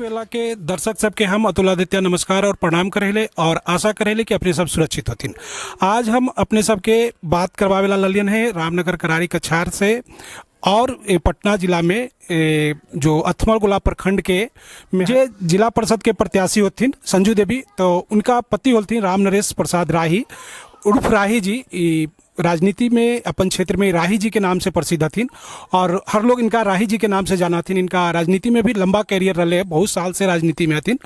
बेला के दर्शक सबके हम अतुल आदित्य नमस्कार और प्रणाम करेले और आशा करेले कि अपने सब सुरक्षित होथिन। आज हम अपने सबके बात करवावेला ललियन है रामनगर करारी कछार से और पटना जिला में जो अथमलगोला प्रखंड के जे जिला परिषद के प्रत्याशी होथिन संजू देवी, तो उनका पति होथिन राम नरेश प्रसाद राही उर्फ राही जी। राजनीति में अपन क्षेत्र में राही जी के नाम से प्रसिद्ध हथिन और हर लोग इनका राही जी के नाम से जाना हथिन। इनका राजनीति में भी लंबा कैरियर रहे है, बहुत साल से राजनीति में हथिन।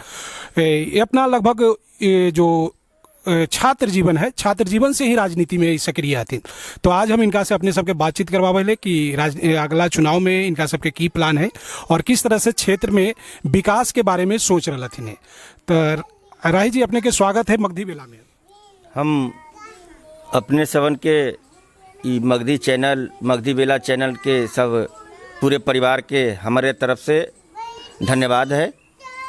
ये अपना लगभग जो छात्र जीवन है, छात्र जीवन से ही राजनीति में सक्रिय हथिन। तो आज हम इनका से अपने सबके बातचीत करवावे ले कि अगला चुनाव में इनका सबके की प्लान है और किस तरह से क्षेत्र में विकास के बारे में सोच रहा हथिन। तो राही जी, अपने के स्वागत है मगधी बेला में। हम अपने सबन के ई मगधी चैनल, मगधी बेला चैनल के सब पूरे परिवार के हमारे तरफ से धन्यवाद है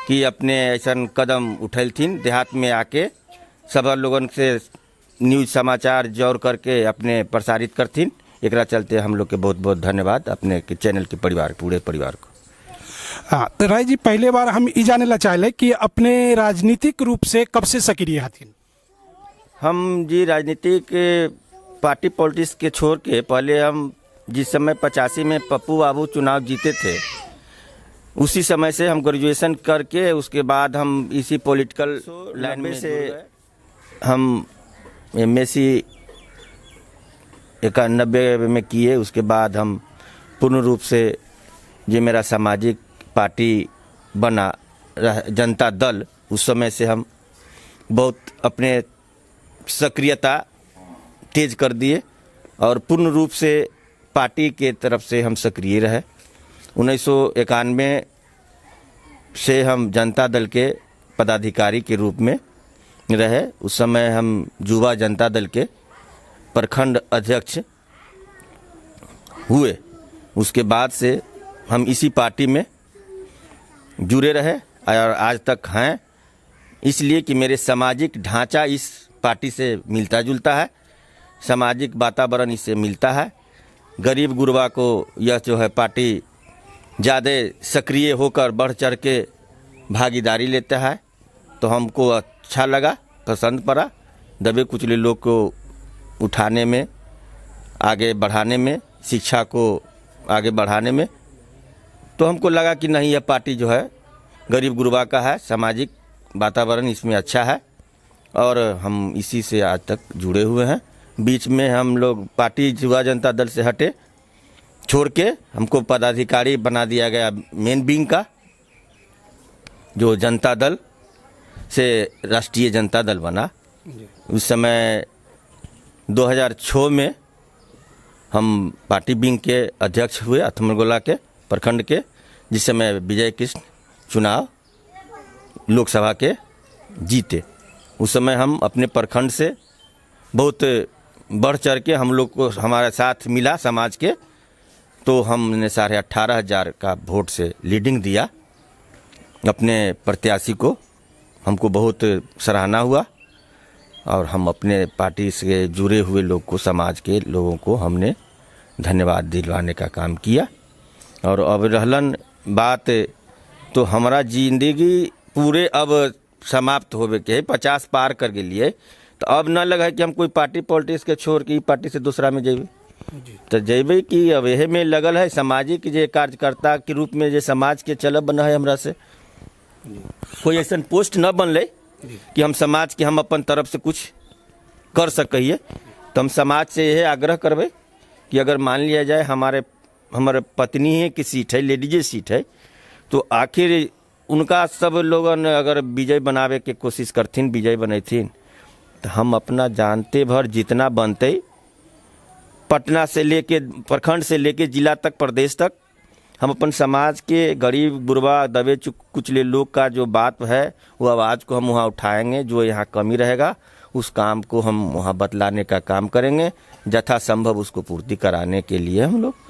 कि अपने ऐसा कदम उठैलथिन, देहात में आके सब लोगन से न्यूज़ समाचार जौर करके अपने प्रसारित करथिन। एकरा चलते हम लोग के बहुत बहुत धन्यवाद अपने के चैनल के परिवार, पूरे परिवार को। हाँ, तो राय जी, पहले बार हम ई जाने ला चाहले कि अपने राजनीतिक रूप से कब से सक्रिय हथिन? हम जी राजनीतिक पार्टी पॉलिटिक्स के छोड़ के पहले हम जिस समय 85 में पप्पू बाबू चुनाव जीते थे, उसी समय से हम ग्रेजुएशन करके उसके बाद हम इसी पॉलिटिकल लाइन में से हम एमएससी 91 में किए। उसके बाद हम पूर्ण रूप से ये मेरा सामाजिक पार्टी बना जनता दल, उस समय से हम बहुत अपने सक्रियता तेज कर दिए और पूर्ण रूप से पार्टी के तरफ से हम सक्रिय रहे। 1991 से हम जनता दल के पदाधिकारी के रूप में रहे। उस समय हम युवा जनता दल के प्रखंड अध्यक्ष हुए। उसके बाद से हम इसी पार्टी में जुड़े रहे और आज तक हैं, इसलिए कि मेरे सामाजिक ढांचा इस पार्टी से मिलता जुलता है, सामाजिक वातावरण इससे मिलता है। गरीब गुरबा को यह जो है पार्टी ज़्यादा सक्रिय होकर बढ़ चढ़ के भागीदारी लेता है, तो हमको अच्छा लगा, पसंद पड़ा। दबे कुचले लोग को उठाने में, आगे बढ़ाने में, शिक्षा को आगे बढ़ाने में, तो हमको लगा कि नहीं, यह पार्टी जो है गरीब गुरबा का है, सामाजिक वातावरण इसमें अच्छा है और हम इसी से आज तक जुड़े हुए हैं। बीच में हम लोग पार्टी युवा जनता दल से हटे, छोड़ के हमको पदाधिकारी बना दिया गया मेन विंग का, जो जनता दल से राष्ट्रीय जनता दल बना। उस समय 2006 में हम पार्टी विंग के अध्यक्ष हुए अथमलगोला के प्रखंड के, जिस समय विजय कृष्ण चुनाव लोकसभा के जीते। उस समय हम अपने प्रखंड से बहुत बढ़ चढ़ के हम लोग को हमारा साथ मिला समाज के, तो हमने 18,500 का वोट से लीडिंग दिया अपने प्रत्याशी को। हमको बहुत सराहना हुआ और हम अपने पार्टी से जुड़े हुए लोग को, समाज के लोगों को हमने धन्यवाद दिलवाने का काम किया। और अब रहलन बात, तो हमारा जिंदगी पूरे अब समाप्त होवे के है, 50 पार कर गेलिए, तो अब न लगा है कि हम कोई पार्टी पॉलिटिक्स के छोड़ के ई पार्टी से दूसरा में जेबे, तो जेबे कि अब एहे में लगल है सामाजिक जे कार्यकर्ता के रूप में जे समाज के चलब बना है। हमरा से कोई ऐसा पोस्ट न बनले कि हम समाज के हम अपन तरफ से कुछ कर सकिए। तो हम समाज से यह आग्रह करबै कि अगर मान लिया जाए हमारे हमारे पत्नी है की सीट है, लेडीजे सीट है, तो आखिर उनका सब लोगन अगर विजय बनावे के कोशिश करथिन, विजय बनैथिन, तो हम अपना जानते भर जितना बनते पटना से लेके प्रखंड से लेके जिला तक, प्रदेश तक, हम अपन समाज के गरीब गुरबा दबे कुचले लोग का जो बात है वो आवाज़ को हम वहाँ उठाएंगे। जो यहाँ कमी रहेगा उस काम को हम वहाँ बतलाने का काम करेंगे, यथासंभव उसको पूर्ति कराने के लिए हम लोग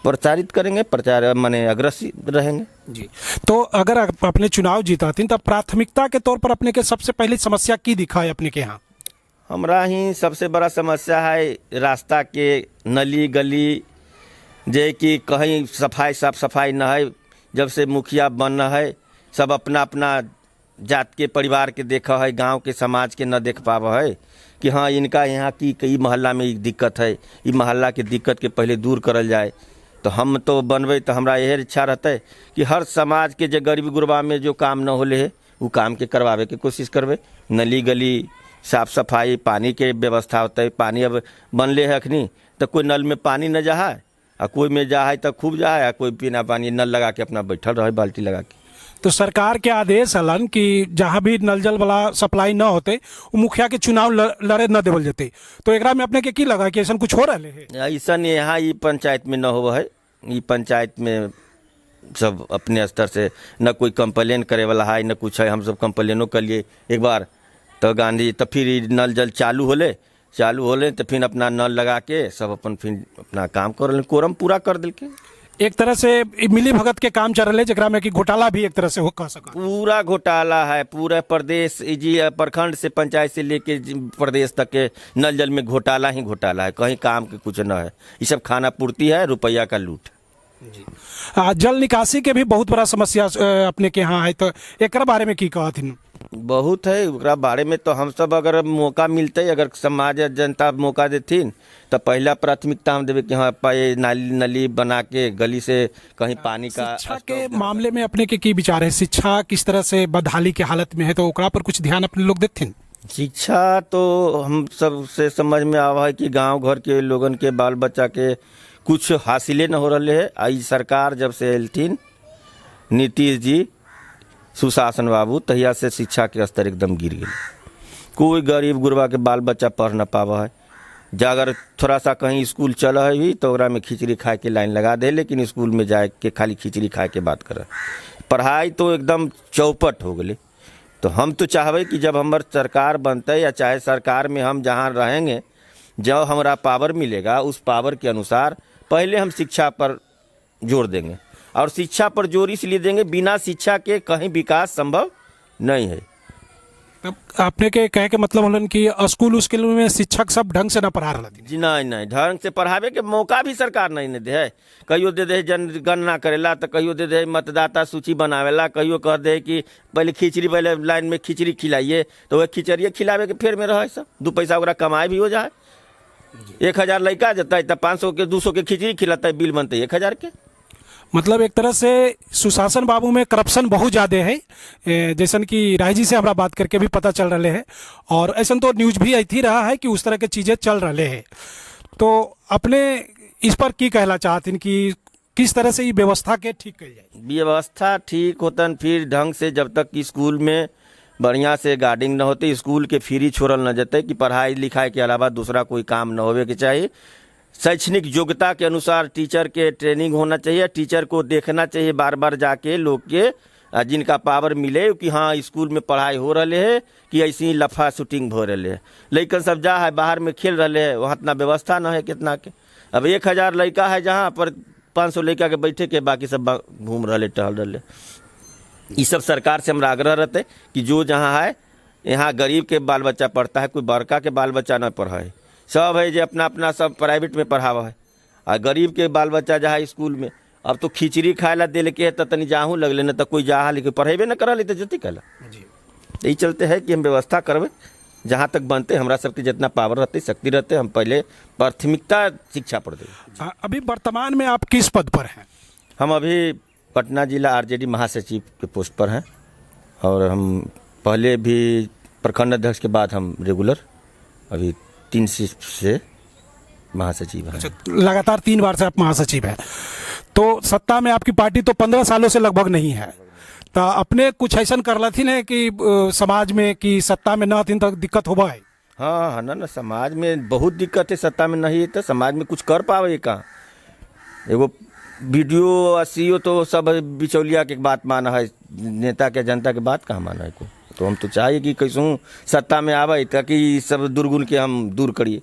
प्रचारित करेंगे, प्रचार माने अग्रसर रहेंगे। जी, तो अगर आप अपने चुनाव जीताथिन तो प्राथमिकता के तौर पर अपने के सबसे पहली समस्या की दिखा है अपने के यहाँ? हमरा ही सबसे बड़ा समस्या है रास्ता के नली गली, जे कि कहीं सफाई साफ सफाई न है। जब से मुखिया बन है सब अपना अपना जात के परिवार के देखऽ है, गांव के समाज के न देख पाबऽ है कि हाँ इनका यहाँ की ई मोहल्ला में ई दिक्कत है, ई मोहल्ला के दिक्कत के पहले दूर करल जाए। तो हम तो बनबै तो हमरा इहे इच्छा रहतै कि हर समाज के जे गरीब गुरबा में जो काम न होले है उ काम के करवावे के कोशिश करबै। नली गली साफ सफाई, पानी के व्यवस्था होतै। पानी अब बनले है अखनी तऽ कोइ नल में पानी न जा है, आ कोई में जा है तऽ खूब जा है, आ कोई बिना पानी नल लगा के अपना बैठल रहे बाल्टी लगा के। तो सरकार के आदेश हलन कि जहाँ भी नल जल वाला सप्लाई न होते वो मुखिया के चुनाव लड़े न देवल जते। तो एकरा में अपने के की लगा कि ऐसा कुछ हो रहा है? ऐसा यहाँ ई पंचायत में न होवो है। ई पंचायत में सब अपने स्तर से न कोई कंप्लेन करे वाला है न कुछ है। हम सब कंप्लेनो करिए एक बार तो गांधी, तो फिर ई नल जल चालू होले, चालू होले तो फिर अपना नल लगा के सब अपन फिर अपना काम कर कोरम पूरा कर दिलके। एक तरह से ई मिली भगत के काम चल रहा है, जेकरा में कि घोटाला भी एक तरह से हो कह सका। पूरा घोटाला है, पूरा प्रदेश ई जी प्रखंड से पंचायत से लेके प्रदेश तक के नल जल में घोटाला ही घोटाला है, कहीं काम के कुछ न है। ये सब खाना पूर्ति है, रुपया का लूट। जल निकासी के भी बहुत बड़ा समस्या अपने के यहाँ है, तो एकरा बारे में की कहथिन? बहुत है ओकरा बारे में। तो हम सब अगर मौका मिलते, अगर समाज जनता मौका देथिन तो पहला प्राथमिकता हम देवे कि हाँ ये नाली नली बना के गली से कहीं पानी का। शिक्षा के मामले में अपने के की विचार है? शिक्षा किस तरह से बदहाली के हालत में है, तो ओकरा पर कुछ ध्यान अपने लोग देथिन? शिक्षा तो हम सब से समझ में आवा है कि गांव घर के लोगन के बाल बच्चा के कुछ हासिले न हो रहे है। आ ई सरकार जब से एलथिन नीतीश जी सुशासन बाबू, तहिया से शिक्षा के स्तर एकदम गिर गेल। कोई गरीब गुरबा के बाल बच्चा पढ़ न पावा है। जा अगर थोड़ा सा कहीं स्कूल चल है भी तो ओकरा में खिचड़ी खाए के लाइन लगा दे, लेकिन स्कूल में जाए के खाली खिचड़ी खाए के बात करे। पढ़ाई तो एकदम चौपट हो गई। तो हम तो चाहबै कि जब हमर सरकार बनतै या चाहे सरकार में हम जहाँ रहेंगे, जब हमरा पावर मिलेगा उस पावर के अनुसार पहले हम शिक्षा पर जोर देंगे। और शिक्षा पर जोर इसलिए देंगे, बिना शिक्षा के कहीं विकास संभव नहीं है। तब अपने के कहे के मतलब होलन कि स्कूल उस्कूल में शिक्षक सब ढंग से न पढ़ा रहा? जी नहीं नहीं, ढंग से पढ़ावे के मौका भी सरकार नहीं ने दे है। कहियो दे दे जनगणना करेला, तो कहियो दे दे मतदाता सूची बनावेला, कहियो कह दे कि पहले खिचड़ी, पहले लाइन में खिचड़ी खिलाइए, तो वह खिचड़िए खिलावे के फेर में रहे सब। 2 पैसा ओकरा कमाई भी हो जाए। 1000 लड़का जतै तो 500 के 200 के खिचड़ी खिलाते, बिल बनते 1000 के। मतलब एक तरह से सुशासन बाबू में करप्शन बहुत ज़्यादा है, जैसन कि राय जी से हमरा बात करके भी पता चल रहे है, और ऐसा तो न्यूज भी आई रहा है कि उस तरह के चीज़ें चल रहे हैं। तो अपने इस पर की कहना चाहते हैं कि किस तरह से ये व्यवस्था के ठीक कल जाए? व्यवस्था ठीक होतन फिर ढंग से, जब तक कि स्कूल में बढ़िया से गार्डिंग न होते, स्कूल के फ्री छोड़ल न जते कि पढ़ाई लिखाई के अलावा दूसरा कोई काम न होवे के चाहिए। शैक्षणिक योग्यता के अनुसार टीचर के ट्रेनिंग होना चाहिए। टीचर को देखना चाहिए बार बार जाके लोग के, जिनका पावर मिले कि हाँ स्कूल में पढ़ाई हो रहे है कि ऐसी ही लफा शूटिंग हो रहे है। लड़कन सब जा है बाहर में खेल रहे है, वहाँ इतना व्यवस्था न है कितना के। अब 1000 लड़का है जहाँ पर 500 लड़का के बैठे के, बाकी सब घूम रहे टहल रहे। ये सब सरकार से हमरा आग्रह रहते कि जो जहाँ है, यहाँ गरीब के बाल बच्चा पढ़ता है, कोई बड़का के बाल बच्चा न पढ़ा है। सब है जो अपना अपना सब प्राइवेट में पढ़ावा है, आ गरीब के बाल बच्चा जहाँ स्कूल में अब तो खिचड़ी खाए ला दिल के तो तनी जाहूँ लगले न तो कोई जा लेकिन पढ़ेबे न करल तो जती कला। यही चलते है कि हम व्यवस्था करबे जहाँ तक बनते, हमरा सबके जितना पावर रहते शक्ति रहते, हम पहले प्राथमिकता शिक्षा पर देंगे। अभी वर्तमान में आप किस पद पर हैं? हम अभी पटना जिला आरजेडी महासचिव के पोस्ट पर हैं, और हम पहले भी प्रखंड अध्यक्ष के बाद हम रेगुलर अभी 3 शिफ्ट से महासचिव हैं। अच्छा, लगातार 3 बार से आप महासचिव हैं। तो सत्ता में आपकी पार्टी तो 15 सालों से लगभग नहीं है, तो अपने कुछ ऐसा कर थी ना कि समाज में कि सत्ता में न हथिन तो दिक्कत होबा है? हाँ हाँ, ना ना, समाज में बहुत दिक्कत है। सत्ता में नहीं है तो समाज में कुछ कर पावे कहाँ। एगो बीडीओ और सीओ तो सब बिचौलिया के बात माना है, नेता के जनता के बात कहाँ माना है को। तो हम तो चाहिए कि कैसू सत्ता में आवे ताकि सब दुर्गुण के हम दूर करिए।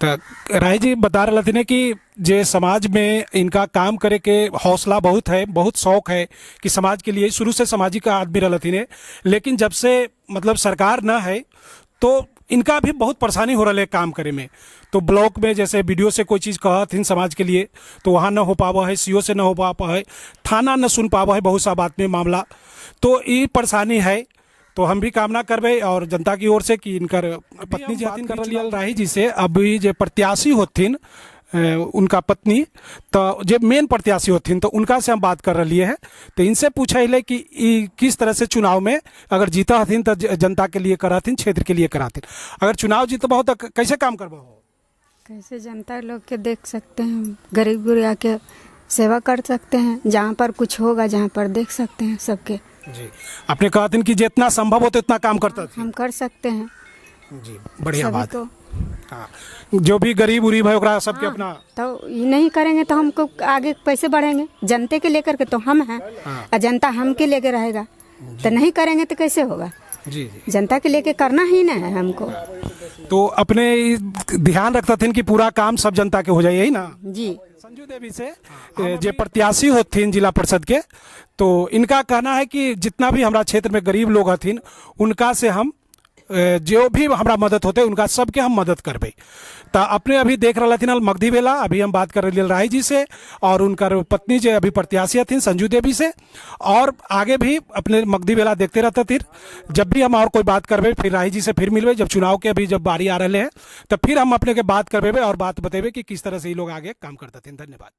तो राय जी बता रहे थे कि जे समाज में इनका काम करे के हौसला बहुत है, बहुत शौक है कि समाज के लिए, शुरू से सामाजिक आदमी रहती ने, लेकिन जब से मतलब सरकार न है तो इनका भी बहुत परेशानी हो रहा है काम करे में। तो ब्लॉक में जैसे बीडीओ से कोई चीज़ कहथिन समाज के लिए तो वहाँ न हो पावा है, सीओ से न हो पावा है, थाना न सुन पावा है बहुत सा बात में मामला, तो ये परेशानी है। तो हम भी कामना करबे और जनता की ओर से कि इनकर पत्नी जी हथिन कर रही राही जी से अभी जे प्रत्याशी होथिन उनका पत्नी, तो जे मेन प्रत्याशी होथिन तो उनका से हम बात कर रही है। तो इनसे पूछा है कि ई किस तरह से चुनाव में अगर जीता हथिन तो जनता के लिए कराथिन, क्षेत्र के लिए कराथिन, अगर चुनाव जीतबहो तो कैसे काम करबहो? कैसे जनता लोग के देख सकते हैं, गरीब गुरिया के सेवा कर सकते हैं, जहाँ पर कुछ होगा जहाँ पर देख सकते हैं सबके। जी अपने कहथिन कि जितना संभव हो तो इतना काम करता थी। हम कर सकते हैं जी बढ़िया सभी बात। को। हाँ, जो भी गरीब उरीब है ओकरा सबके अपना तो ये नहीं करेंगे तो हमको आगे पैसे बढ़ेंगे, जनते के लेकर के तो हम हैं और जनता हम के लेके रहेगा, तो नहीं करेंगे तो कैसे होगा? जी जी जनता के लेके करना ही ना है हमको। तो अपने ई ध्यान रखता थे कि पूरा काम सब जनता के हो जाए, यही ना? जी। संजू देवी से जे प्रत्याशी होथिन जिला परिषद के, तो इनका कहना है कि जितना भी हमारा क्षेत्र में गरीब लोग हथिन उनका से हम जो भी हमरा मदद होते उनका सबके हम मदद करबे। तो अपने अभी देख रहा हथिन मगधी बेला, अभी हम बात कर रहे राही जी से और उनकर पत्नी जो अभी प्रत्याशी हथिन संजू देवी से, और आगे भी अपने मगधी बेला देखते रहते फिर जब भी हम और कोई बात करबे फिर राही जी से फिर मिलबे, जब चुनाव के अभी जब बारी आ रहे हैं तब फिर हम अपने के बात करबे और बात बतेबे कि किस तरह से ये लोग आगे काम करते हथिन। धन्यवाद।